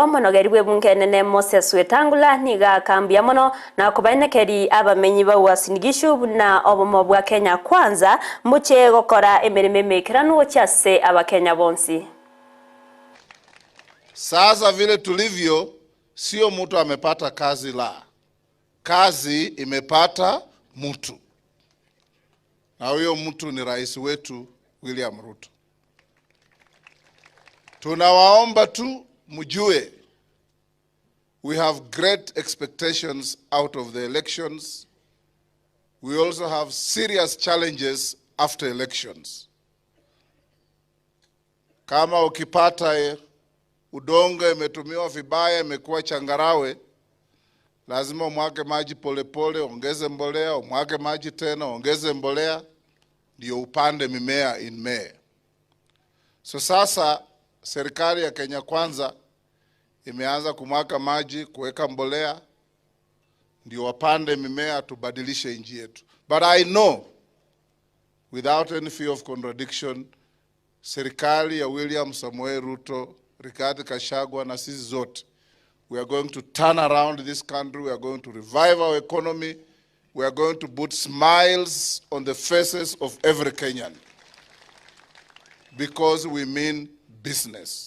Omonogeri bwe bunge enene Moses Wetangula niga akambia mono na kobainekeri abamenyi ba Uasin Gishu buna obomo bwa Kenya Kwanza mbuche gokora emeremo emekeranu gochia ase abakenya bonsi. Sasa vile tulivyo, sio mtu amepata kazi, la kazi imepata mtu, na huyo mtu ni rais wetu William Ruto. Tunawaomba tu mjue, we have great expectations out of the elections. We also have serious challenges after elections. Kama ukipata udongo imetumiwa vibaya, imekuwa changarawe, lazima umwage maji polepole, ongeze mbolea, umwage maji tena, ongeze mbolea, ndio upande mimea imee. So sasa serikali ya Kenya Kwanza imeanza kumwaga maji, kuweka mbolea, ndio wapande mimea, tubadilishe nchi yetu. But I know without any fear of contradiction, serikali ya William Samoei Ruto, Rigathi Gachagua na sisi zote, we are going to turn around this country, we are going to revive our economy, we are going to put smiles on the faces of every Kenyan because we mean business.